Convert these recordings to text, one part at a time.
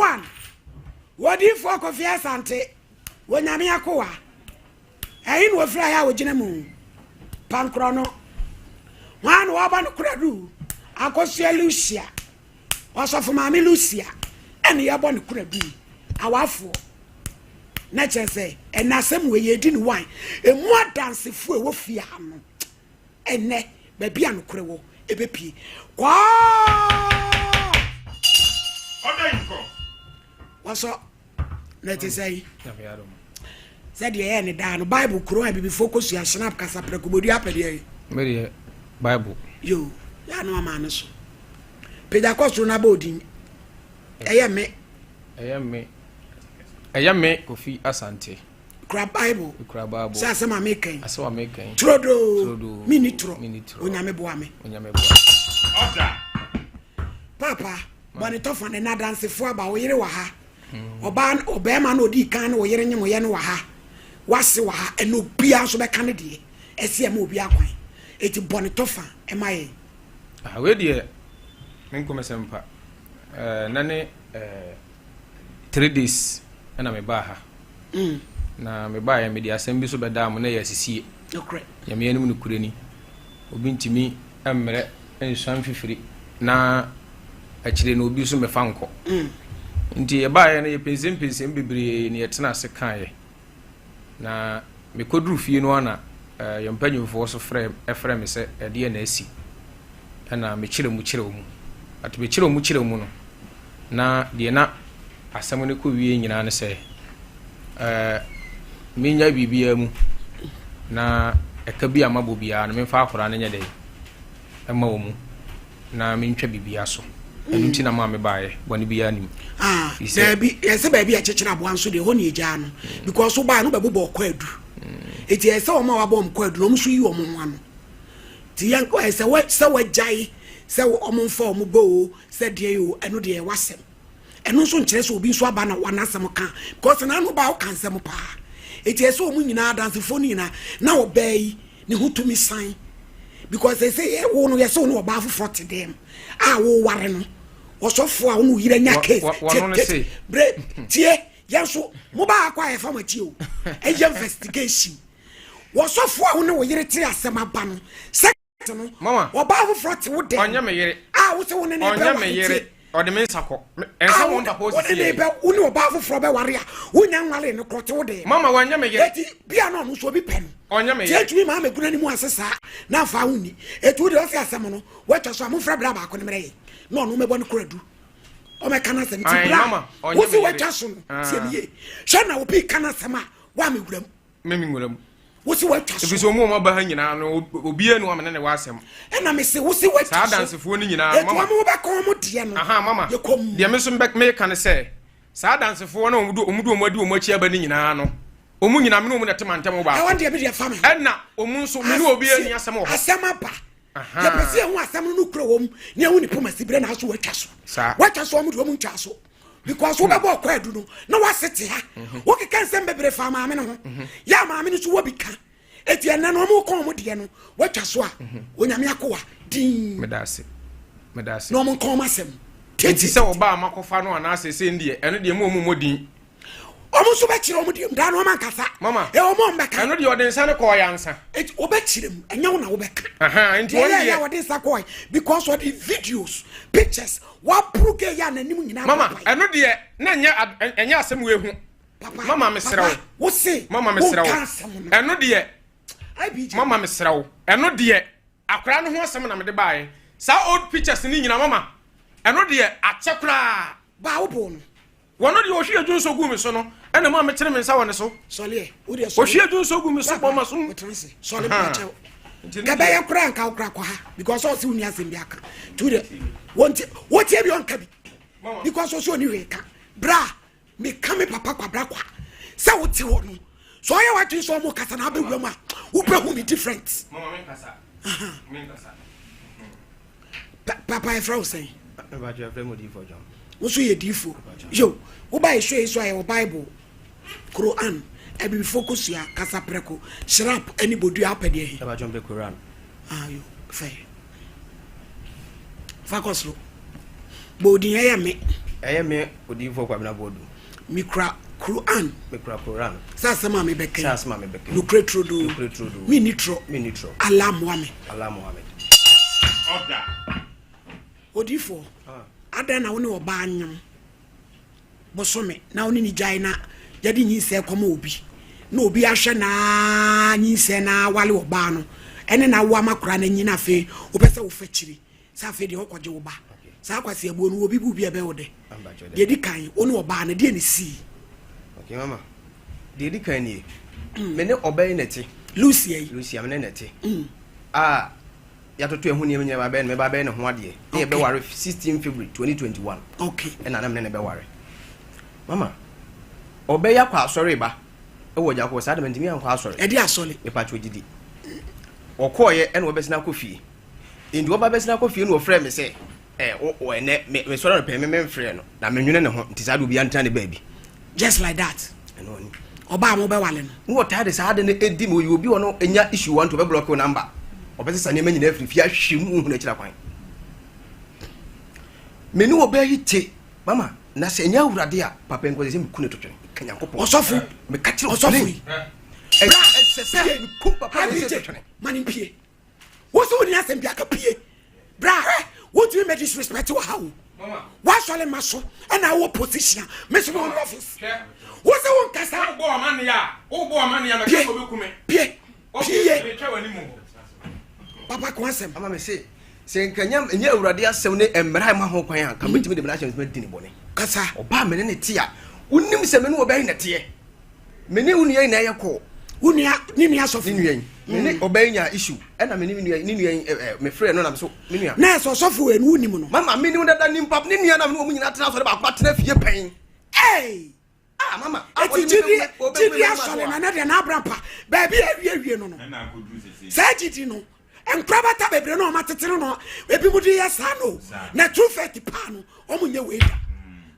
One, Odiyifoɔ Kofi Asante, Onyame akoa. Ɛhe na ɔfiri ayɛ a ɔgyina mu? Pankorɔ no. Hwan na wɔabɔ no koradu? Akosua Lucia. Ɔsɔfo Maame Lucia ɛna yɛbɔ no koradu. Awafoɔ. Na kyerɛ sɛ ɛna asɛm wei yɛdi no wan. Emu adansefoɔ ɛwɔ fie ha no. Ɛnɛ baabi a nokorɛ wɔ ɛbɛpie. Kwaa! Ɔda yi kɔ. Wɔsɔ na ɛte sɛ yi. Sɛdeɛ ɛyɛ ne daa no Bible kuro a abibifoɔ kɔsua Schnapp kasa prɛko bɔdua apɛdeɛ yi. Medeɛ Bible. Yo, yɛ ano ama ne so. Pagya kɔ soro na bɔ odin. Ɛyɛ me. Ɛyɛ me. Ɛyɛ me Kofi Asante. Kura Bible. Kura Bible. Sɛ asɛm a meka yi. Asɛm a meka yi. Turodoo. Turodoo. Menni torɔ. Menni torɔ. Onyame boa me. Onyame boa. Ɔda. Papa, bɔ ne tɔfa ne n'adansefoɔ aba, wo yere wɔ ha. Ɔbaa ɔbarima no ɔdii kan ne wo yere nyemoyɛ no wɔ ha. W'ase wɔ ha. Ɛna obiara nso bɛka ne deɛ. Ɛsɛ ɛma obiara kwan. Eti bɔ ne tɔfa ɛma yɛn. Ah, wei deɛ, me nkɔmɛsɛm pa. Eh, na ne eh, 3 days ɛna mebaa ha. Na mebaeɛ mede asɛm bi so bɛdaa mo na ɛyɛ asisie. Nokorɛ. Nyame anim nokorɛ ni. Obi ntumi mmerɛ nsua mfifiri na akyire no obi nso mmɛfa nkɔ. Nti yɛbaeɛ no yɛpɛnsɛmpɛnsɛm bebree na yɛtena ase kaeɛ. Na mekɔduru fie no ana yɛn mpanyimfoɔ so frɛ frɛ me sɛ ɛdeɛ na asi. Ɛna mekyerɛ mu kyerɛ mu. But mekyerɛ mu kyerɛ mu no na deɛ na asɛm no kɔ wie nyinaa ne sɛ menya biribiara mu na ɛka bi a mabɔ biara no memfa akwaraa no nyɛ dɛ ɛma wɔ mu na mentwa biribiara so. Ɛno nti na maa mebaeɛ bɔne biara nim. Ah, Fi sɛ- daabi, yɛsɛ baabi a ɛkyekyere aboa nso deɛ ɛhɔ ne ɛgyaa no. Because wo baa no bɛbobɔ ɔkɔ adu. Eti ɛsɛ sɛ wɔn a wabɔ wɔn kɔ adu no wɔn nso yi wɔn ho ano. Ti yɛn ɛsɛ wɔ sɛ wɔagyae sɛ wɔn mfa wɔn bɔ o sɛ deɛ o, ɛno deɛ ɛwɔ asɛm. Ɛno nso nkyerɛ sɛ obi nso aba na wɔn asɛm ka because n'ano ba ɔka nsɛm paa. Eti ɛsɛ wɔn nyinaa, adansefoɔ no nyinaa, na ɔbaa yi ne ho tumi san because ɛsɛ yɛ wo no yɛsɛ wo ne ɔbaa foforɔ te dɛm a woware no, ɔsɔfoɔ a wo ne wo yere anya case. Wɔno no se. Bre tie, yɛn nso mo ba akɔ a yɛfa mo akyi o, ɛyɛ investigation. Wɔsɔfoɔ a wo ne wo yere te asɛm aba no sɛ no Mama. ɔbaa foforɔ te wo dɛm Ɔnyɛ me yere. a wo sɛ wo ne ne Ɔnyɛ bɛware me yere. tie. Ɔde me nsa kɔ. A Ɛnsa wo wɔn papa wo ne osisi ne yɛ. bɛ wo ne ɔbaa foforɔ bɛware a wonya nware no korɔ te wo dɛm. Mama, wɔnyɛ me yere. Eti bia na ɔno nso obi pɛ no. Ɔnyɛ me tie yere. Tumi maa mɛgu n'anim ase saa na afa wo ni. Etu wo deɛ ɔsɛ asɛm no wɔatwa so a, momfrɛ bra baako no mmerɛ yɛ na ɔno mɛbɔ no korɔ adu ɔmɛka no asɛm. Nti Ae, bra mama, ɔnyɛ wosi me yere. wɔatwa so no. Ah. Tie me yie, hwɛ na obi ka no asɛm a woamɛwura mu. Me nwura mu. Wosi wɔatwa so. Ɛfiri sɛ ɔmu a ɔmo aba ha nyinaa no, obiara ni wɔn ne ne wɔ asɛm. Ɛna mese wosi wɔatwa Saa so. adansefoɔ no nyinaa, Etu mama. ɔmo wobɛka ɔmo deɛ no. Aha, mama. Yɛkɔ mu. Deɛ me nso meka ne sɛ saa adansefoɔ no a ɔmo de ɔmo akyi aba no nyinaa no, ɔmo nyinaa me ne ɔmo na ɛte mantam baako. Ɛwɔ deɛ bi deɛ fa me ho. Ɛna ɔmo nso me ne obiara ni asɛm wɔ hɔ. Asɛm aba. Aha. Yɛpɛ sɛ yɛhu asɛm no kura wɔ mu ne ɛhu ne poma siberɛ na aso wɔatwa so. Saa. Wɔatwa so, ɔmo deɛ ɔmo ntwa so because wobɛbɔ ɔkɔ adu no na woase te ha wokeka nsɛm bebree fa maame no ho yɛ a maame no so wɔ bi ka. Eti ɛnɛ no ɔmo kɔn ɔmo deɛ no wɔatwa so a, Onyame akoa din. Meda ase, meda ase. Na ɔmo nkɔn ɔmo asɛm. Nti sɛ ɔbaa makɔfa no anaasɛ sɛ deɛ ɛno deɛ mu ɔmu mmɔ din. Ɔmo nso bɛkyerɛ ɔmo deɛ mu daa na ɔmo ankasa. Mama. Ɛ ɔmo a ɔmo bɛka. Ɛno deɛ ɔde nsa no kɔɔ yansa. Eti ɔbɛkyerɛ mu, ɛnyɛ wo na wobɛka. Aha, nti deɛ wɔn yɛ deɛ yɛ wɔde nsa kɔɛ because ɔde videos, pictures waboro gɛ yɛ a n'anim nyinaa Mama, papae. ɛno deɛ na ɛnyɛ ɛnyɛ asɛm wei ho. Papa, Mama, mesrɛ wo. papa, wo se Mama, mesrɛ wo. wonka asɛm no. Ɛno deɛ IBG. Mama, mesrɛ wo, ɛno deɛ akwaraa no ho asɛm na mede baeɛ. Saa old pictures ne nyina, mama, ɛno deɛ akyɛ koraa. Baa wo bo no. Wɔno deɛ ɔhwie adwu nso gu me so no ɛna ma mekyere me nsa wɔ ne so. Sɔleɛ wo deɛ sɔle. Ɔhwie adwu nso gu me so bɔ ma so. Wotena se sɔle. Aha. Mpakyɛw. Nti ne kɛbɛyɛ koraa nka wo koraa kɔ ha because ɔse wo ni asɛm bi aka nti wo deɛ wɔnti wotie bi ɔnka bi. Mama. Because ɔsɛ ɔni hwee ka. Bra meka me papa kwabra kwa sɛ wote hɔ no sɛ ɔyɛ w'adwene sɛ ɔmo kasa na abɛwura mu a wobɛhu me different. Mama, menkasa, menkasa. Papa, yɛfrɛ wo sɛn? Mepakyɛ, yɛfrɛ me Odiyifoɔ John. Wo nso yɛ diifo yo. Woba yɛhwɛ yi so a yɛwɔ Bible, Quran, abibifoɔ kosua, kasaprɛko, shrap ne bodua. Wopɛ deɛ he? Mepakyɛ, mepɛ Koran. Ah, yo, fɛ fa kɔ soro bɔ odin. Ɛyɛ me. Ɛyɛ me Odiyifoɔ Kwabena Boadu. Mekura Qur'aan. Mekura Qur'aan. Sɛ asɛm a mebɛka yi. Sɛ asɛm a mebɛka yi. Nokorɛ turodoo. Nokorɛ turodoo. Menni torɔ. Menni torɔ. Allah mmoa me. Allah mmoa me. Order. Odiyifoɔ, adɛn na wo ne ɔbaa nyem bosome na wo ne no gyae na yɛde nyinsɛn kɔma obi na obi ahwɛ no ara nyinsɛn na awale ɔbaa no ɛne no awo ama koraa no anyin afei wopɛ sɛ wofa kyiri sɛ afei deɛ wokɔgye wo ba saa kwasi abuo no obi bu bi ɛbɛyɛ wo dɛ deɛ di kan wo ne ɔbaa no deɛ ne sii. Okay mama deɛ di kan nie mm. Me ne ɔbaa yi na ɛte Lucia yi Lucia me ne na ɛte mm. A yɛatoto ɛho nneɛma nyinaa bɛyɛ no mɛba bɛyɛ ne ho adeɛ ne yɛbɛware 16 February 2021 okay ɛna na me ne ne bɛware mama ɔbɛyɛ akɔ asɔre ba ɛwɔ gya kɔ saa de mantumi ankɔ asɔre ɛde asɔre mepatwo gyidi ɔkɔɔyɛ ɛna ɔbɛsena akɔ fie Enti ɔba bɛsena kɔ fie no ɔfrɛɛ me sɛ, ɛ, wo, wo, ɛnɛ, me, mesɔre anɔpa yi, me, memfrɛɛ no, na menwene ne ho, nti saa de obiara ntena ne baabi. Just like that. Ɛno ani. Ɔbaa a mobɛwale no. Ne ɔtaa de saa ade no di me, ɔyɛ obi a ɔno nya issue wa nti ɔbɛblɔke wo number, ɔbɛsesa nneɛma nyinaa afiri fie ahwehwɛ mu wohunu akyira kwan. Me ne ɔbaa yi te, mama, na sɛ ɛnyɛ awurade a, papa yi nkɔ sɛ sɛ meku ne to twene, ka Nyankopɔn. Ɔsɔfo, Meka kyerɛ ɔsɔfo yi. Ɛsɛ sɛ meku papa yi sɛ to twene. Ma ne mpie. Wo so wonni asɛm bi aka pie bra hwɛ wontumi mɛ disrespect wɔ ha o woasɔre ma so ɛna wowɔ position a me so mewɔ office wo sɛ wo nkasa pie pie pie papa ko asɛm ama me se sɛ nka nyɛ nyɛ awurade asɛm ne mmara ma ho kwan a nka mɛtumi de mmara ahyɛ me di ne bɔne kasa ɔbaa me ne ne te a wonim sɛ me ne wɔbɛyɛ na teɛ Me ne wo nua yi na ɛyɛ kɔɔ. Wo nua ne nua sɔfo. Ne nua yi. Me ne mm. ɔbaa yi nya issue. Ɛna me ne me nua ne nua yi ɛɛ me frɛ no na me so me nua. Na ɛsɛ ɔsɔfo wɔ ɛnu nim no. Mama me nim dada nimpa ne nua na me ne wɔn nyinaa tena asɔre baako atena fie pɛn. Ee. Ah mama. Eti gyidi gyidi asɔre na ne deɛ n'abra pa baabi a ewie wie no no. Saa gyidi no nkorabata bebree na wɔn atete no no ebi mu de yɛ saa no na true faith paa no wɔn nyɛ wei da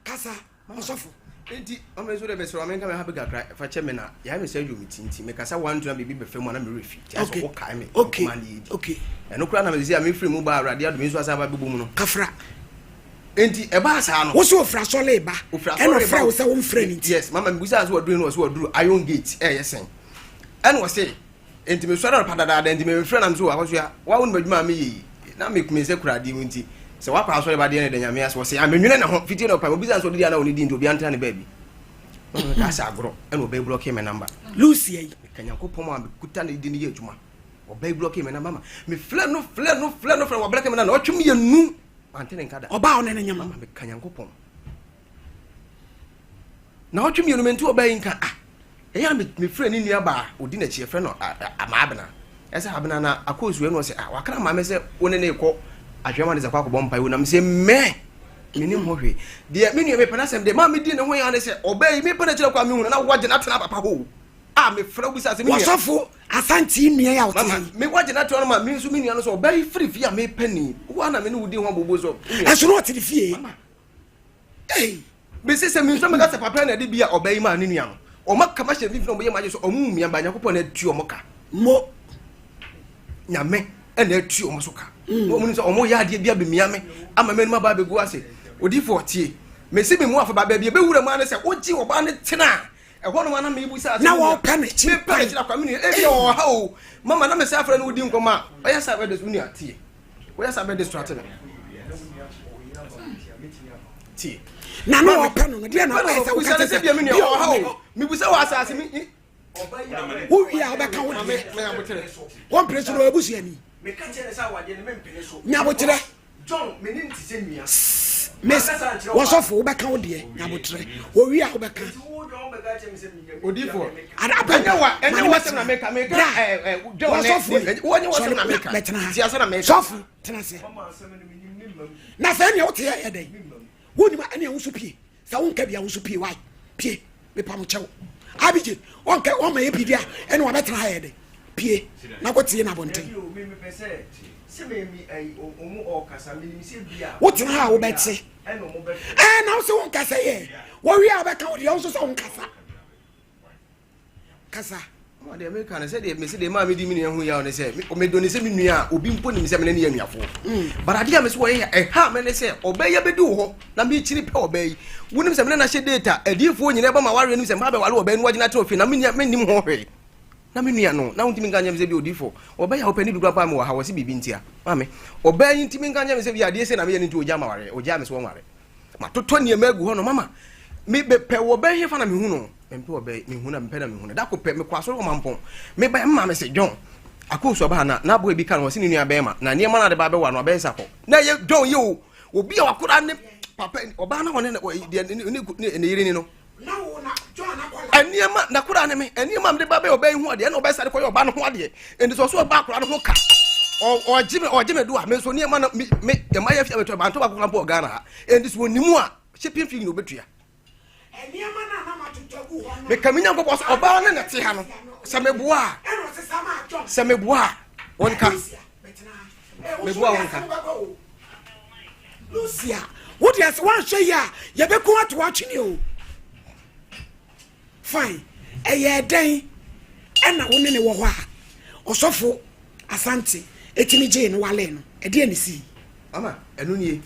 kasa. Ɔsɔfo. Enti ɔmo nso de mesrɛ ɔmo nka me happy kakra fa kyɛ me na yɛayɛ me sɛ adwo me ti nti mekasa wanto na biribi bɛfɛ mu a na me werɛ fi nti ayɛ sɛ wokae me okay nkɔma ne yɛdi okay ɛno koraa na mese a mefiri mu baa awurade adom nso asan aba bɛbɔ mu no kafra enti ɛbaa saa no wo sɛ ofiri asɔre ba ofiri ɛna asɔre ba ɔfrɛ wo sɛ womfrɛ no nti yes mama mebusaa sɛ waduru no ɔsɛ waduru iron gate ɛyɛ sɛn ɛna ɔse Enti mesɔre anɔpa dadaada, enti memfrɛ na mese, Akosua, wo a wonim adwuma a meyɛ yi, na me me nsa kura adeɛ mu nti, sɛ woakɔ asɔre ba deɛ no da Nyame ase. Ɔse, Amenwene ne ho, fiti anɔpa, mobisa no sɛ ɔdidi anaa ɔnidi nti obiara ntena ne baabi. Na meka sɛ agorɔ, ɛna ɔbaa yi blɔkee me namba. Lucia yi. Meka Nyankopɔn a mekuta ne din yɛ adwuma. Ɔbaa yi blɔkee me namba ma mefrɛ no, frɛ no, frɛ no, frɛ no, wablɔke me namba, ɔtwe mmienu, mante ne nka da. Ɔbaa a ɔne no nyem. Mama meka Nyankopɔn. Naawɔtwe mmienu mente ɔbaa yi nka ah ɛyɛ a mefrɛ ne nua baa ɔdi n'akyi yɛfrɛ no Maabena ɛsɛ Abena na akɔ nsuo ɛna ɔsɛ ah wakra maame sɛ wo ne ne kɔ ahwɛ ma ne sɛ kɔ akɔbɔ mpae wo nam sɛ mɛ menim ho hwee deɛ me nua mepɛ n'asɛm deɛ maa medi ne ho ya ne sɛ ɔbaa yi mepɛ n'akyerɛ kɔ a mehu no na wagye n'atena papa hɔ a mefrɛ wo bisa sɛ me nua wɔsɔfo asante nua yi a ɔte mama me wagye n'atena no ma me nso me nua no sɛ ɔbaa yi firi fie a mepɛ ni wo a na me ne wo di ho abobo so ɛso na ɔte ne fie mama Ei! Mese sɛ menso meka sɛ papa na ɛde bi a ɔbaa yi maa ne nua no. Ɔma kama hyɛ mfimfini ɔmo yɛ magye so ɔmo mmia ba Nyankopɔn na atu ɔmo ka. Mo. Nyame ɛna atu ɔmo so ka. Mm. Ɔmo nim sɛ ɔmo yɛ adeɛ bi abɛmia me ama m'anim aba abɛgu ase. Odifoɔ tie. Mese me mu afa ba baabi ɛbɛwura mu ara ne sɛ wogye ɔbaa no tena a ɛhɔ nom ana mebu sɛ na wɔpɛ ne kyi mepɛ ne kyerɛ kwa me nua ebi ɔwɔ ha o mama na mesɛ afrɛ no wodi nkɔmmɔ a ɔyɛ sɛ abɛde so nua tie Woyɛ saa bɛ distract me. Tie. Na na ɔpɛ no no deɛ na ɔpɛ sɛ woka sɛ bi nua ɔha o. Mibusa wɔ asase mi. Wo wie a wobɛka wo deɛ. Wɔmpere so no abusuani. Nyaboterɛ. John, me ne nti sɛ nua. Miss, wɔsɔfo wobɛka wo deɛ nyaboterɛ. Owie a wobɛka. Odifo. Ɛnyɛ wa ɛnyɛ wa sɛm na meka meka ɛɛ ɛ John ne wɔnyɛ wa sɛm na meka. Bɛtena ha. Ti asɛm na meka. Sɔfo tena ase. Na sɛ ɛnea wote yɛ dɛn? Wonim ɛnea wo nso pie. Sɛ wonka bia wo nso pie wae. Pie. Mepa mo kyɛw. Abigye ɔnka ɔma yɛ pidi a ɛne wabɛtena ha yɛ dɛn? Pie na kɔ tie na abɔnten. Wotena ha a wobɛte. Ɛɛ na wo sɛ wonkasa yɛ. Wɔwie a wobɛka wo deɛ wo nso sɛ wonkasa. Kasa. Mama deɛ meka no sɛdeɛ mese deɛ maa medi me nua ho yaw ne sɛ medɔ ne sɛ me nua a obi mpo nim sɛ mene ne yɛ anuafoɔ mm. But adeɛ a mese wɔyɛ ɛha me ne sɛ ɔbɛyɛ bɛdi wo hɔ na mekyiri pɛ ɔbaa yi wonim sɛ mene na hyɛ data adiifoɔ nyina ɛba ma wareɛ nim sɛ maa bɛwale ɔbaa no wagyina tena ofie na mennim ho hwee na me nua no na wontumi nka nkyɛm sɛ bi odiifoɔ ɔbɛyɛ a wopɛ ne bi kora paa me wɔ ha wɔ se biribi ntia maame ɔbaa yi ntumi nka nkyɛm sɛ bi adeɛ sɛ na meyɛ no nti ɔgya ma wareɛ ɔgya me so wɔnware Matotɔ nneɛma agu hɔ no mama. Me bɛpɛ wɔ bɛ hefa na mehu no? Mempɛ wɔ bɛ mehu na mepɛ na mehu no. Da ko pɛ mekɔ asɔre wɔ Mampɔn. Meba mma me se John akɔ osu aba ha na n'aboa bi ka no ɔse ne nua bɛrima na nneɛma no ade ba bɛwa no abɛyɛ sakɔ. Na ɛyɛ John yɛ o. Obi a wakora ne papa ɔbaa na ɔne ne ne ne yere ni no. Nneɛma nakora ne me nneɛma mede ba bɛyɛ ɔbaa yi ho adeɛ ɛna ɔbɛsa de kɔyɛ ɔbaa no ho adeɛ nti sɛ ɔso ɔbaa akora no ho ka ɔgye me ɔgye me do a me nso nneɛma no me me ɛma yɛ fi abɛtɔ bantɔ baako kora mpo wɔ Ghana ha nti sɛ ɔnim a shipping fee na ɔbɛtua meka me nyankopɔn sɛ ɔbaa no na te ha no sɛ meboa a sɛ meboa a wɔnka meboa wɔnka Lucia, wo deɛ sɛ woanhwɛ yi a yɛbɛku ato atwene o. Fine, ɛyɛɛ dɛn ɛna wo ne ne wɔ hɔ a ɔsɔfo Asante ɛtumi gyee no walee no, ɛdeɛn ne sii? Mama, ɛno nie.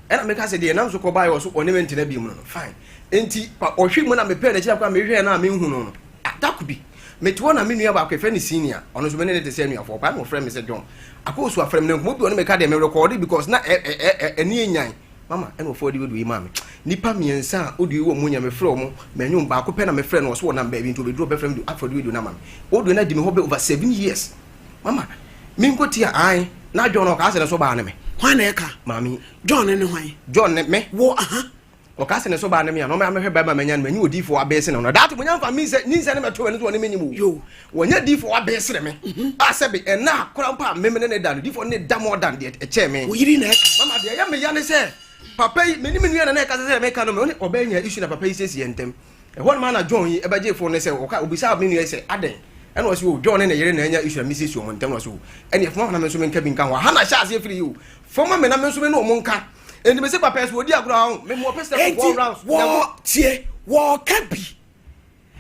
Ɛna meka sɛ deɛ nam so kɔbaeɛ wɔ so ɔne me ntena bio mu no no, fine. Enti ɔhwe mu na mepɛɛ n'akyi akɔ a mehwɛɛ no a menhu no no, da ko bi, mete hɔ na me nua baako yɛfrɛ no Senior, ɔno nso me ne no te sɛ anuafoɔ paa, na ɔfrɛ me sɛ John, Akoosu afrɛ me na nkɔmmɔ bi ɔne me ka deɛ me rekɔɔde because na ɛne ɛnyan. Mama, ɛna ɔfa ɔde audio yi maa me. Nnipa mmiɛnsa a audio yi wɔ mu nyinaa mefrɛ wɔn, manyɛ wɔn, baako pɛ na mefrɛ no ɔse ɔnam baabi nti ɔbɛduru ɔbɛfrɛ me de afa audio no ama me. Audio no adi me hɔ bɛ over 7 years. Mama, menkɔ tie a, ae, na John ɔkaa sɛ ne so baa ne me. Hwan na ɛka? Maame. John ne hwan? John ne me. Wo, aha. Ɔkaa sɛ ne so baa ne me a, na ɔmɛ amɛhwɛ bɛrima manya no, manyi odiifoɔ abɛɛ sene no. Daate, monya mfa me nsɛ, nyinsɛ ne mɛto ɛno so ɔne menyim o. Yo. Wɔnyɛ diifoɔ abɛɛ sene me. A sɛbe, ɛna akora mpo a meme ne ne da no, diifoɔ ne da more than deɛ ɛkyɛɛ me. Wo yiri na ɛka. Mama, deɛ ɛyɛ me ya ne sɛ, papa yi, me ne me nua na na ɛka sɛ sɛ meka no, me ne ɔbaa nya issue na papa yi siesie yɛn ntam. Ɛhɔ nom ara na John yi ɛbɛgyee phone no sɛ ɔka obisaa me nua yi sɛ adɛn ɛna ɔse o John ne ne yere na anya issue na mesiesie wɔn ntam na ɔse o ɛneɛ foma na me nso menka bi nka ho aha na hyɛ aseɛ firi yi o foma me na me nso me ne wɔn nka enti me se papa ɛsɛ wɔdi agorɔ ahɔ me mo ɔpɛ sɛ four rounds wɔ tie wɔka bi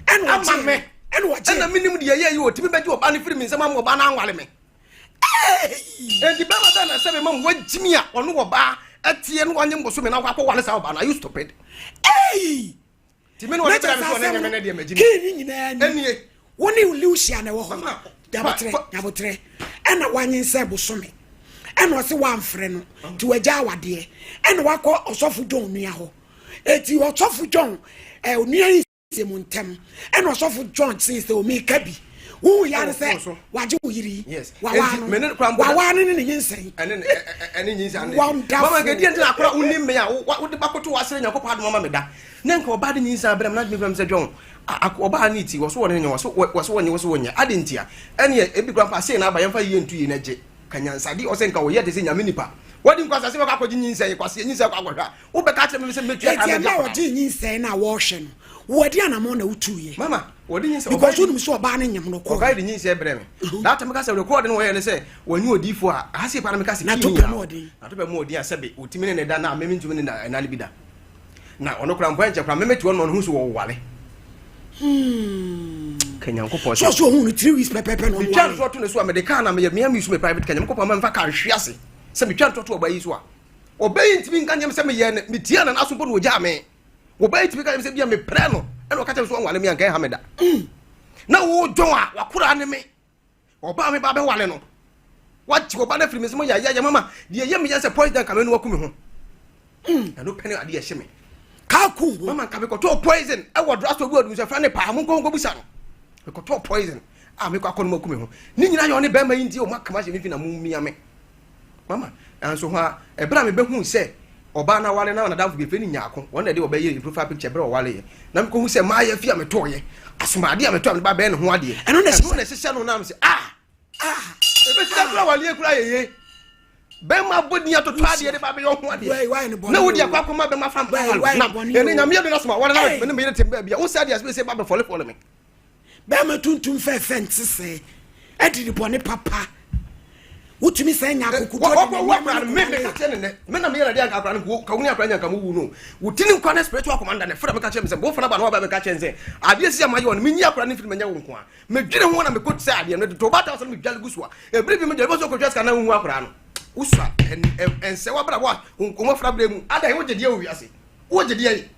ɛna ama me ɛna wɔgye ɛna menim deɛ ɛyɛ yi o tumi bɛgye ɔba no firi me nsam ama ɔba no anwale me enti bɛma bɛn na sɛ me ma mo wagyimi a ɔno ɔbaa ɛteɛ no wanye mbosome na wakɔ akɔwale saa ɔbaa no are you stupid? Hey! Ti me na ɔde bɛrɛ mi so ɔne nyɛ me ne deɛ mɛgye mi. Kii ne nyinaa ni. Ɛnie. Wo ne Lucia na ɛwɔ hɔ. Nyabotrɛ nyabotrɛ ɛna wanyinsɛn bosome ɛna ɔse wamfrɛ no nti wagya awadeɛ ɛna wakɔ ɔsɔfo John nua hɔ eti ɔsɔfo John ɛ onua yi sɛ mu ntɛm ɛna ɔsɔfo John sen sɛ omi ka bi wohu ya ne sɛ wagye wo yiri yi wawaa no wawaa no ne ne nyinsɛn ɛne nyinsɛn wonderful mama nkedi ɛnti na akora wonim me a wode bakoto wasere Nyankopɔn adom ama me da na nka ɔbaa de nyinsɛn abrɛ me na adwene kura me sɛ John ɔbaa ne ti wɔso wɔne nyɛ wɔso wɔso wɔnyɛ wɔso wɔnyɛ ade ntia ɛneɛ ebi kura mpa sei na aba yɛmfa yie nto yie na gye ka nyansade ɔsɛ nka wɔyɛ te sɛ nyame nipa wɔde nkwa asase bɛkɔ akɔgye nyinsɛn kwaseɛ nyinsɛn kɔ akɔhwɛ a wobɛka akyerɛ me sɛ mɛtua ka mɛgye akwadaa wɔgye nyinsɛn no a wɔrehwɛ no wɔde anamɔ na wotuiɛ mama wɔde nyinsɛn because wonim sɛ ɔbaa no nyem no kɔ ɔbaa de nyinsɛn brɛ me that time ka sɛ record no wɔyɛ ne sɛ wɔnyɛ odiifo a aha sei pa na meka sɛ na to pɛ mu ɔden na to pɛ mu ɔden a sɛbe wɔtumi ne ne da na meme ntumi ne na ɛna no bi da na ɔno kora mpo ɛnkyɛ kora meme te hɔ no ɔno ho so wɔwale ka nyankopɔn sɛ so ɔhu no 3 weeks pɛpɛpɛ na metwa ntorɔ to ne so a mede kaa na meyɛ mea mesu me private ka nyankopɔn ma mfa kaa nhwe ase sɛ metwa ntorɔ to ɔba yi so a ɔba yi ntumi nka nyɛm sɛ meyɛ ne metia na n'aso mpo na ɔgyaa me ɔba yi ntumi ka nyɛm sɛ bia meprɛ no ɛna ɔka kyerɛ me so ɔnwale me anka ɛha me da na wodwɔn a wakora ne me ɔbaa me ba bɛwale no wagye ɔba no afiri me sɛ mo yɛ yɛ mama deɛ ɛyɛ meyɛ sɛ poison ka me no waku me ho ɛno pɛ ne adeɛ ɛhye me kaku mama nka mekɔtɔɔ poison ɛwɔ drugstore bi ɔdum sɛ fra ne paa monkɔ nkɔbusa no mekɔtɔɔ poison a mekɔ akɔ no maku me ho ne nyina yɛ ɔne bɛrima yi nti ɔmo akama hyɛ me fi na mo mia me mama nanso ho a ɛberɛ a mebɛhu sɛ ɔbaa no awale na nadamfo bi ɛfɛ ne nyaako wɔn na ɛde ɔbɛyɛ profile picture berɛ ɔwale yɛ na mekɔhu sɛ maayɛ fi a metɔɔyɛ asomadeɛ a metɔɔ a mede ba bɛyɛ ne ho adeɛ ɛno na ɛhyehyɛ no nam sɛ ah ebɛsi da kora waleɛ kora yɛye bɛma bɔ din atoto adeɛ de ba bɛyɛ ɔho adeɛ na wodi akɔ akɔma bɛma fa na ɛne nyame yɛ do no soma wɔne na mene meyere tem baabi a wo sɛ adeɛ asɛ sɛ ba bɛfɔlefɔle me bɛrima tuntum fɛfɛ nte sɛ ɛde ne bɔne papa. Wotumi sɛn nya akokoduro de ne nneɛma no me meka kyerɛ ne nɛ me na meyɛ na deɛ anka akora no ka wo ne akora nya nka mo wu no wo ti ne nkwa ne spiritual commander ne frɛ meka kyerɛ me sɛ bɔfo no ba no waba meka kyerɛ ne sɛ adeɛ si ama yɛ ɔno menyi akora no mfiri manya wo nko a medwene ho na mekɔ sɛ adeɛ no de to bata sɛ medwale gu so a ɛbere bi medwale bɛsɛ ɔkɔtwa sika na wohu akora no wosua ɛnsɛ wabrabɔ a wɔmafra berɛ mu ada wogye deɛ wɔ wiase wogye deɛ yi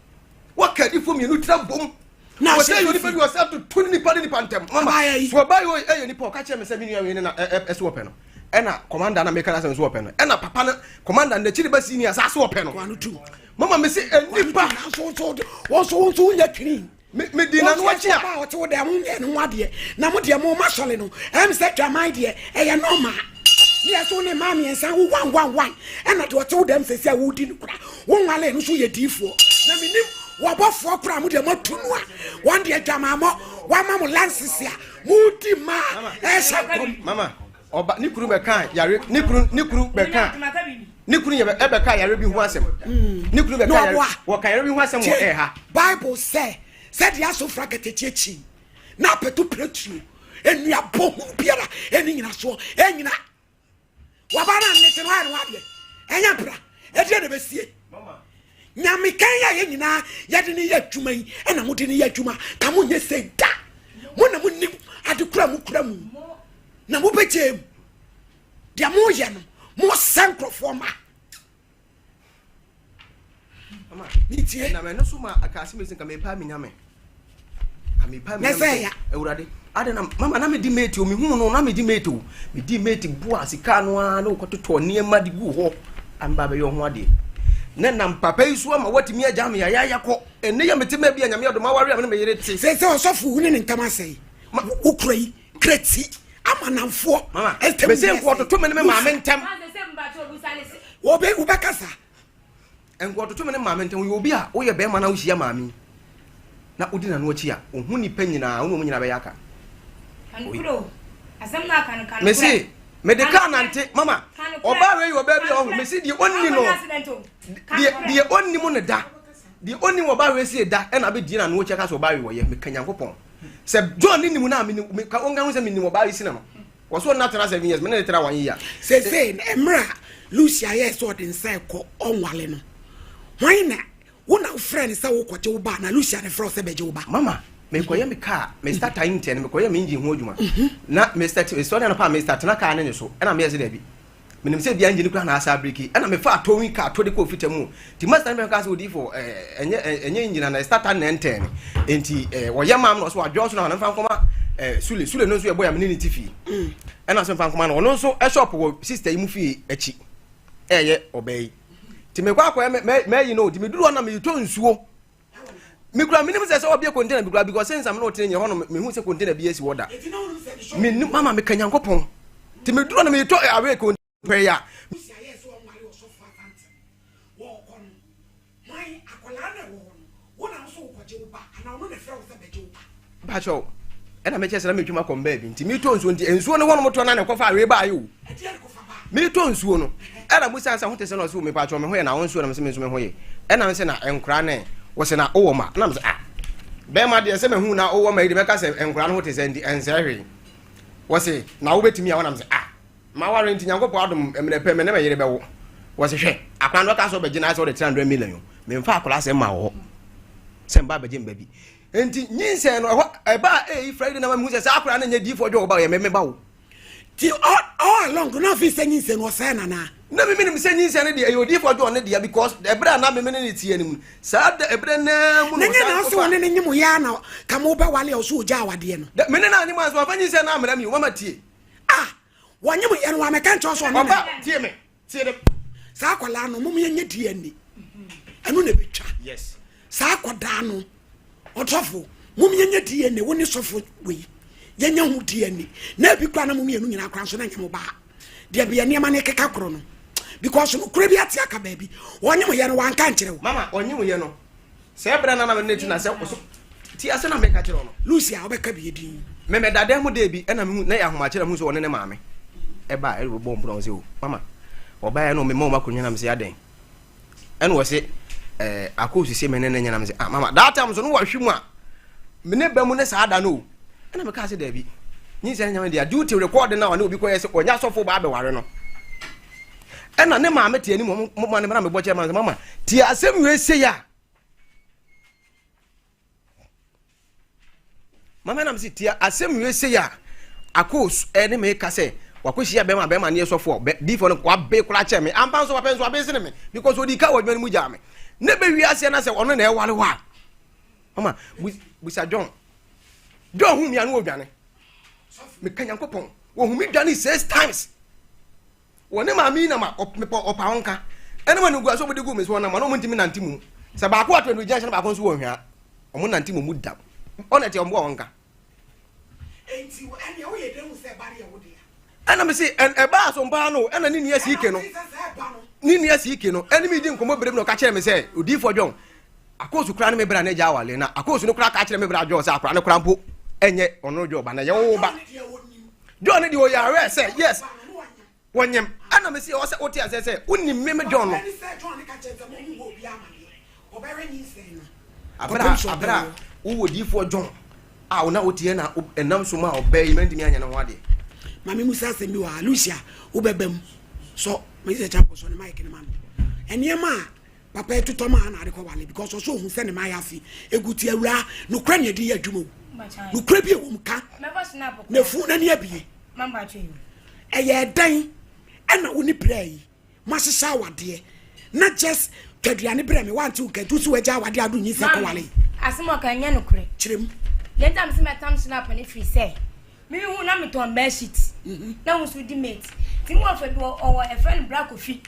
wɔka adifoɔ mmienu tira bom Na wɔsɛ ahyɛ yɛ onipa bi wɔsɛ toto ne nipa ne nipa ntɛm mama Abaayɛ yi. so ɔbaa yi ɛyɛ nipa ɔka kyerɛ me sɛ me nua wei ne na ɛsɛ wɔpɛ no ɛna commander na meka n'asɛm so wɔpɛ no ɛna papa no commander n'akyiri ba senior saa so wɔpɛ no Wano tu. Mama me se nipa Nanso nso wɔn nso wɔn nso wonya twini. Me me di n'ano akyi a Wɔn nso ɔte wo dɛ mo nyɛ ne ho adeɛ na mo deɛ mo ma sɔle no ɛm sɛ dwaman deɛ ɛyɛ nɔɔma. Ne yɛ so ne mmaa mmiɛnsa wo wan wan wan ɛna deɛ ɔte wo dɛm sɛsi a wodi no kora wo nwale no so yɛ diifoɔ na menim wɔbɔfoɔ kora mo deɛ moatu no a wɔn deɛ dwamammɔ wɔama mo lansese a modi mmaa ɛhyɛ nkɔm. Mama ɔba ne kunu bɛka yare ne kunu ne kunu bɛka ne kunu yɛ ɛbɛka yare bi ho asɛm ne kunu bɛka yare wɔka yare bi ho asɛm wɔ ɛha. Bible sɛ sɛdeɛ asofra kɛtɛkyi akyi na apɛto piretuo nnuabɔ hunu biara ɛne nyinasoɔ ɛnyina waba no annete no ayɛ no adeɛ ɛnyɛ mpra ɛdeɛ na ɛbɛsie nyame kan yɛ yɛ nyinaa yɛde ne yɛ adwuma yi ɛna mode ne yɛ adwuma ka mo nyɛ sɛ da mo na monim ade kura mo kura mu na mobɛgye mu deɛ moyɛ no mosɛ nkurɔfoɔ ma Metie. Na mɛno so ma akaase mi sɛ nka mepa mi nyame. Ka mepa mi nyame. ya. Awurade. Ade na mama na medi mate o mehu no na medi mate o. Medi mate boa sika no a na wokɔtotɔ nneɛma de gu hɔ. Amba bɛyɛ ho adeɛ. Na nam papa yi so ama watumi agya me yayaya kɔ. Ɛnne yɛ mete ma bi a nyame adom aware a me ne me yere te. Sɛ sɛ ɔsɔfo wo ne ne ntam asɛe. Wokura yi kreti ama namfoɔ. Mama, mese nkɔtoto me ne me maame ntam. Wobɛkasa. Nkɔtoto me ne maame ntam. Woyɛ obi a woyɛ bɛrima na wohyia maame yi na wodi n'ano akyi a, ohu nnipa nyinaa, wo ne wɔn nyinaa bɛyɛ aka. Mese mede kaa nante mama ɔbaa wei yɛ ɔbaa bi a ɔho mese deɛ ɔnni no deɛ deɛ ɔnni mu no da deɛ ɔnni mu ɔbaa wei sie da ɛna abɛdi n'ano akyi aka sɛ ɔbaa wei wɔyɛ meka Nyankopɔn sɛ John ne nim no a meka ɔnka ho sɛ menim ɔbaa wei si na no Wɔso ɔno atena 7 years, me ne ne tra 1 year. Seesei no, mmerɛ a Lucia yɛɛ sɛ ɔde nsa rekɔ ɔnwale no, hwan na, wo na wofrɛɛ no sɛ worekɔgye wo ba anaa Lucia na ɛfrɛɛ wo sɛ bɛgye wo ba? Mama, mekɔyɛ me car, me starter ntɛn no, mekɔyɛ me engine ho adwuma. Na me start, mesɔre anɔpa a me start na car no nye so, ɛna meyɛ sɛ daabi. Menim sɛ ebia engine koraa na asa abreki. Ɛna mefaa towing car to de kɔɔ fita mu. Nti master no bɛka sɛ odiyifo ɛɛ ɛnyɛ ɛnyɛ engine ana starter na ɛntɛn no. Nti ɛɛ wɔyɛ maa me na ɔsɛ wadwɔ so na mfa nkɔma ɛɛ Sule. Sule no nso yɛ boy a me ne ne te fie. Ɛna sɛ mfa nkɔma no. Ɔno nso shop wɔ sister yi mu fie akyi. Ɛyɛ ɔbaa yi. Nti mekɔ akɔyɛ mɛyi no. Nti meduru hɔ na metɔ nsuo. Me kura menim sɛ sɛ ɔbea container bi kura because since I'm not nyɛ hɔ no mehu sɛ container bi asi hɔ da. Menim mama meka Nyankopɔn. Nti meduru na metɔ away container pɛ ya. Bakyɛw ɛna mekyɛ sɛ na metwam akɔ mbaa bi nti metɔ nsuo nti nsuo no hɔ no motɔ na na ɛkɔfa away baa yɛ o. Meretɔ nsuo no, ɛna mo san sɛ ho te sɛ na ɔsɛ o mepakyɛw me ho yɛ na wo nsuo na mesɛ me nso me ho yɛ. Ɛna mesɛ na nkora ne wɔsɛ na wowɔ ma na mesɛ ah bɛrima deɛ sɛ mahu na wowɔ ma yi de mɛka sɛ nkora no ho te sɛ nti ɛnsɛ hwee. Wɔse na wobɛtumi a wɔnam sɛ ah maware nti Nyankopɔn adom mmerɛ pɛ me ne me yere bɛwo. Wɔse hwɛ akora no ɔka sɛ ɔbɛgye na sɛ ɔde 300 million o memfa akora sɛ ma wɔ hɔ sɛ mba bɛgye mba bi. Nti nyinsɛn no ɛhɔ ɛbaa ɛyi Friday na ma mehu sɛ saa akora no nyɛ diifoɔ dwa ɔba ɔyɛ me meba wo. Ti all all along na afei sɛ nyinsɛn no ɔsɛe no anaa? Na me menim sɛ nyinsɛn no deɛ ɛyɛ odiyifoɔ John ne dea because ɛberɛ a na me mene no teɛ no mu saa da ɛberɛ no ara mu na na nyɛ ɔsan na ɔse kɔfa ɔne no nyem yɛ a na ka mo bɛwale a ɔse ɔgya awadeɛ no. Da me ne no anyem anso wamfa nyinsɛn no ammrɛ me o mama tie. Ah wɔnyem yɛ no wamɛka nkyerɛ wo sɛ ɔne Ɔba no. tie me tie de. Saa akwadaa no mom yɛnyɛ DNA ɛno na ɛbɛtwa. Yes. Saa akwadaa no ɔsɔfo mom yɛnyɛ DNA wo ne sɔfo wei yɛnyɛ ho DNA na ebi kora na mo mmienu nyinaa kora nso na nyɛ mo baa deɛ bia nneɛma no keka koro no because no kora bi ate aka baabi ɔnye mo yɛ no wanka nkyerɛ wo. Mama ɔnye mo yɛ no sɛ ɛbrɛ na na ne ti na sɛ ɔso ti ase na meka kyerɛ no. Lucy a wobɛka bi edin. Me mɛda dan mu dɛ bi ɛna mehu na yɛ ahomakyerɛ mehu sɛ ɔne ne maame ɛba ɛrebɔ mpono sɛ o mama ɔbaeɛ na ɔmema ɔma akonnwa na mesɛ adɛn ɛna ɔse ɛɛ akɔ osisi me ne ne nyina me sɛ ah mama that time so no wahwe mu a me ne ba mu ne saa da no o ɛna me kaa sɛ daabi. Nyinsɛn no nyɛ me dea. Duty record no a ɔne obi kɔyɛ sɛ ɔnyɛ asɔfo ba abɛware no. Ɛna ne maame te anim ɔmo ma ne mena mebɔ kyerɛ ma sɛ mama tie asɛm wei sei a mama nam sɛ tie asɛm wei sei a akos ɛne me ka sɛ wakɔhyia bɛrima bɛrima ne yɛ sɔfoɔ bɛ difoɔ no wabe koraa kyɛ me ampa nso wapɛ nso wabe sene me because ɔdi ka wɔ adwuma no mu gyaa me ne bɛwi aseɛ na sɛ ɔno na ɛware hɔ a mama busa John John hu mi a no ɔdwane meka Nyankopɔn wɔhu me dwane six times Wɔ ne maame yi nam a mepɔ ɔpa wɔn ka ɛne wɔn animguase a wɔde gu me so wɔnam a na wɔn ntumi nante mu sɛ baako ato ɛnu gyina hyɛ na baako nso wɔ nhwea wɔn nante mu mu da ɔna ɛte wɔn boa wɔn ka. Enti ɛnea woyɛ dɛn hu sɛ ɛba no yɛ wo dea? Ɛna me se ɛbaa so mpaa no ɛna ne nua siike no ne nua siike no ɛne me di nkɔmmɔ bere bi na ɔka kyerɛ me sɛ odiifoɔ John akoosu koraa ne me bra ne agya awale na akoosu no koraa ka kyerɛ me bra John sɛ akora no koraa mpo ɛnyɛ ɔno John ba na ɛyɛ wo ba. John ne deɛ ɔyɛ aware sɛ yes wɔnyem ɛna mesi ɛwɔ sɛ wote aseɛ sɛ wonim me me John no. Abere a abere a wowɔ diifoɔ John a wo na woteɛ na ɛnam so ma ɔbaa yi mantumi anyɛ ne ho adeɛ. Maame musa asɛm bi wɔ ha Lucia wobɛba mu sɔ mesi kyɛ sɔ ne mic ne ma no nneɛma a Papa yi totɔ maa na ade kɔ wale because ɔsɛ ohun sɛ ne mayɛ afe egu ti awura nokorɛ ne ɛde yɛ adwuma o nokorɛ bi ɛwɔ mu ka na efu n'ani abie ɛyɛ ɛdɛn ɛna wo ne brɛ yi mo ahyehyɛ awadeɛ na just twaduane brɛ me wante wo nka nti wo sɛ wagya awadeɛ ado nyi sɛ kɔ wale asɛm ɔka nyɛ nokorɛ kyerɛ mu deɛ nti a mesɛ mɛtam snap ne firi sɛ me hu na metɔn bed sheet mhm. na wo nso di mate nti mu ɔfɛ bi ɔwɔ ɛfrɛ no bra kofi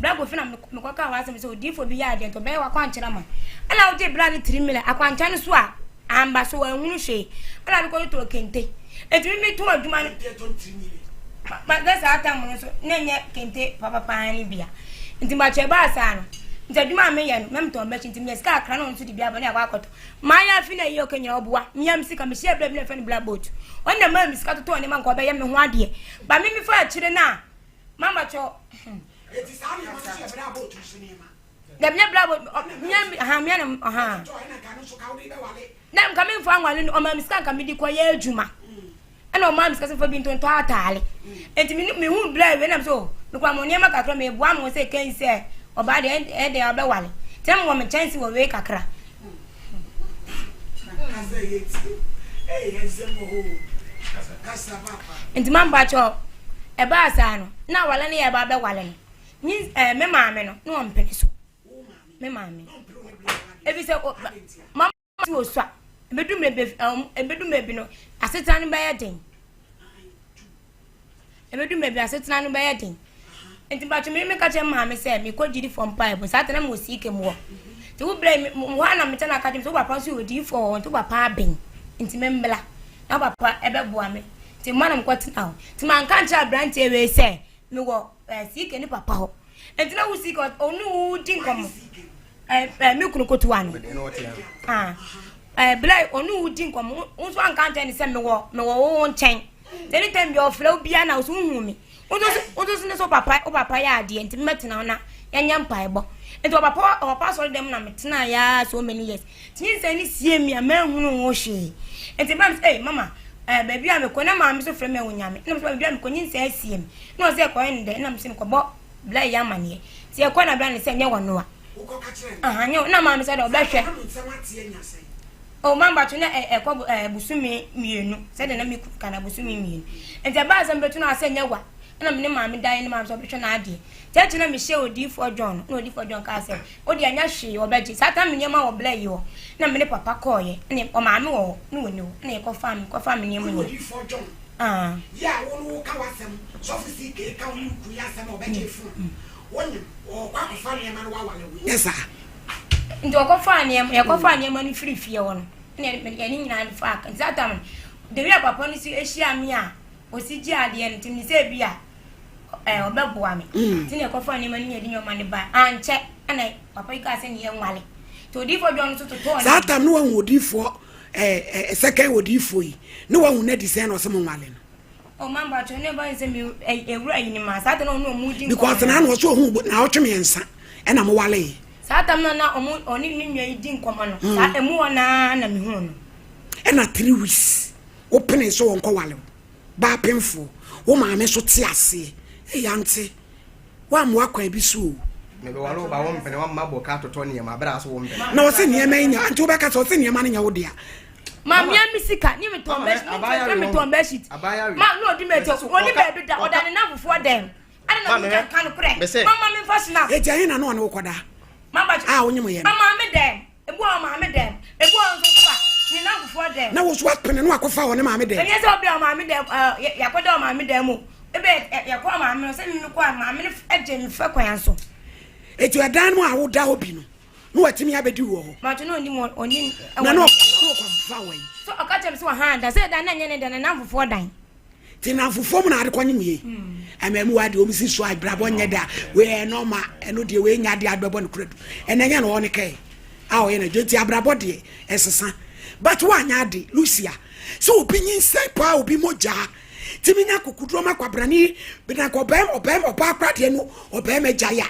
Bra Kofi na mekɔkaa w'asɛm sɛ odiyifoɔ bi yɛ adeɛ nti ɔbɛyɛ w'akwankyerɛ ama ɛna wogye bra no tiri mile akwankyerɛ no so a amba so wanhunu hwee ɛna de kɔtotɔɔ kente nti me metɔn adwuma no ma sɛ saa tam no nso na ɛnyɛ kente papapaa no bia nti makyɛ ɛbaa saa no nti adwuma a meyɛ no mɛmtɔn bɛkyi nti meyɛ sika akra na ɔno nso de bi aba ne akɔ akɔtɔ mayɛ afi na ɛyɛ ɔkɛ nyina ɔboa meyam sika mehyia bra bi na ɛfɛ no bla boat ɔno na maa me sika totɔɔ nneɛma nka ɔbɛyɛ me ho adeɛ ba me mefa akyire no a Mama kyɛw. Eti saa nneɛma no so yɛ bere a boat so nneɛma. Dabi nyɛ bere a boat nyɛ ha nyɛ no ha. Na nka mi nfa anwale no ɔmaa mi sika nka mi di kɔ yɛ adwuma. Ɛna ɔmaa mi sika sɛ fa bi ntontɔ ataale. Eti mi mi hu bere a ewie nam so mi kura mo nneɛma kakra mi ebua mo sɛ kɛn sɛ ɔbaa deɛ ɛdɛ ɔbɛwale. Tɛm wɔ mi kyɛnse wɔ wei kakra. Nti ma mpakyɛw ɛbaa saa no na awale no yɛ ɛba abɛwale no nyi ɛɛ me maame no na ɔmpene so me maame ebi sɛ o mama si wɔ so a ebedu mmerɛ bi ɛɛ ebedu mmerɛ bi no asetena no bɛyɛ den. Ɛbɛdu baabi a asetena no bɛyɛ den. Nti mpakyɛ me meka kyerɛ maame sɛ mekɔ gyidifoɔ mpaebɔ. Saa ta na mewɔ siike mu hɔ. Nti wo brɛ me hɔ a na metɛ na aka kyerɛ me sɛ wo papa nso yɛ odiyifoɔ wɔ hɔ nti wo papa aben nti memmla na wo papa ɛbɛboa me. Nti mma na mekɔtena hɔ. Nti manka nkyerɛ aberanteɛ wei sɛ mewɔ eh, siike ne papa hɔ. Nti na wo siike ɔne wo di nkɔmmɔ. Eh, eh, me kunu kotoa no. Ah, eh, bla ɔne wo di nkɔmmɔ. Wo nso anka nkyerɛ ne sɛ mewɔ mewɔ wo nkyɛn. Any time bi ɔfrɛ wo bia na wo so wohu me. Wo nso wo nso ne so papa wo papa yɛ adeɛ nti mɛtena hɔ na yɛnyɛ mpaebɔ. Nti ɔpapa ɔpapa asɔre dɛm na metena ya so many years. Nti nyinsɛn ne sie mi a manhunu ho hwee. Nti bam sɛ hey mama eh, baabi a mekɔ na maame so frɛ me ɛwɔ nyame. Na mesɛ baabi a mekɔ nyinsɛn asie me. Na ɔsɛ ɛkɔyɛ ne dɛn na mesɛ mekɔbɔ bla yɛ amaneɛ. Nti ɛkɔ na bla ne sɛ nyɛ wɔnoa. Aha nyɛ na maame sɛ dɛ ɔbɛhwɛ. O mamba to na ɛkɔ bosome mmienu sɛdeɛ na me kunu ka na bosome mmienu nti ɛbaa sɛ mebɛto no asɛ nyɛ wa ɛna me ne maame dan ne maame sɛ ɔbɛhwɛ n'adeɛ nti akyi na mehyɛ odiyifoɔ John no na odiyifoɔ John kaa sɛ o deɛ ɛnyɛ hwee ɔbɛgye saa tam nneɛma wɔ blɛ yi hɔ na me ne papa kɔɔyɛ ɛna ɔmaame wɔ hɔ ne wɔni hɔ ɛna yɛkɔfaa me kɔfaa me nneɛma nyinaa odiyifoɔ John ah yɛ a wo no woka w'asɛm sɔfo si kee ka wo ne wo kunu yɛ asɛm a ɔbɛgye fon wonyim ɔkɔ akɔfa nneɛma no wawale wo nyɛ saa Nti wɔkɔfaa nneɛma yɛkɔfaa nneɛma no firi fie hɔ no ɛna yɛne nyinaa no faa nti saa tam no the way a papa no si ahyia me a ɔsi gye adeɛ no nti me sɛ bi a ɛɛ ɔbɛboa me mm. nti na yɛkɔfaa nneɛma no yɛde nneɛma no ba ankyɛ ɛna papa yi kaa sɛ ne yɛnwale nti odiifoɔ dɔn no so totɔɔ saa tam no wahu odiifoɔ ɛɛ second odiifoɔ yi ne wahu no adi sɛn na ɔsɛ mo nwale no Because na na ɔsɛ ohun na ɔtwe mmiɛnsa ɛna mo wale yi. Saa tam na na ɔmo ɔne ne nua yi di nkɔmɔ no saa emu hɔ naa na mehu no. Ɛna 3 weeks wopene so wɔn kɔ wale wo. Baapemfoɔ, wo maame nso te aseɛ. Ei ante, woammoa kwan bi so o. Mebɛware wo ba wo mpene wamma bɔ ka totɔ nneɛma berɛ a so wo mpene. Na ɔse nneɛma yi nya, ante wobɛka sɛ ɔse nneɛma no nyɛ wo dea. Ma mea me sika ne metɔn bɛhyit ne metɔn bɛhyit. Ma na ɔdi m'akyi ɔni baabi da ɔda ne nanfofoɔ dɛm. Ɛna na mo ka no korɛ. Mama me nfa snap. Eti ɛhe na na ɔne wo kɔda? A wonyem yɛ no. Mama me dɛm. Ebi wɔ maame dɛm. Ebi wɔ nso so a ne nanfofoɔ dɛm. Na wo so apene no akɔfa wɔ ne maame dɛm. Ɛnyɛ sɛ ɔbɛ ɔmaame dɛm ɛɛ yɛakɔda ɔmaame dɛm o. Ebe yɛkɔ ɔmaame no sɛ me kɔ a maame no gye me fɛ kwan so. Eti ɛdan no a woda hɔ bi no na watumi abɛdi wɔ hɔ. Mato no ɔni mu ɔni. Na na ɔkɔfa wɔ yi. So ɔka kyerɛ me sɛ ɔhan da sɛ ɛdan na ɛnyɛ ne dan ne nanfofoɔ dan. Ti nnamfofoɔ mu na ade kɔnyem yei. Amammuwa deɛ wɔn si so abrabɔ nyɛ da wei ɛyɛ nɔɔma ɛno deɛ wei nya adeɛ adebɛbɔ no kura du ɛnɛ nyɛ na ɔwɔ ne kɛɛ a ɔyɛ na dwa nti abrabɔ deɛ ɛsesa but woanyɛ ade Lucia sɛ obi nyinsɛn paa obi mogyaa timi nya kokoduro ma kwabrane bi na nka ɔbɛm ɔbɛm ɔbaa kora deɛ no ɔbɛm agya ya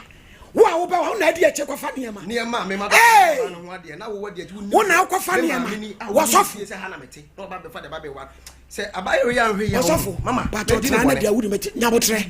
wo a wobɛ wo na adi akyire kɔfa nneɛma nneɛma a mema bɛfa no ho adeɛ na wowɔ deɛ wo na wokɔfa nneɛma wɔsɔfo sɛ abayewa yi anhwɛ yie ɔsɔfo mama patɔ tena na deɛ wudi mɛkyi nyabotrɛ.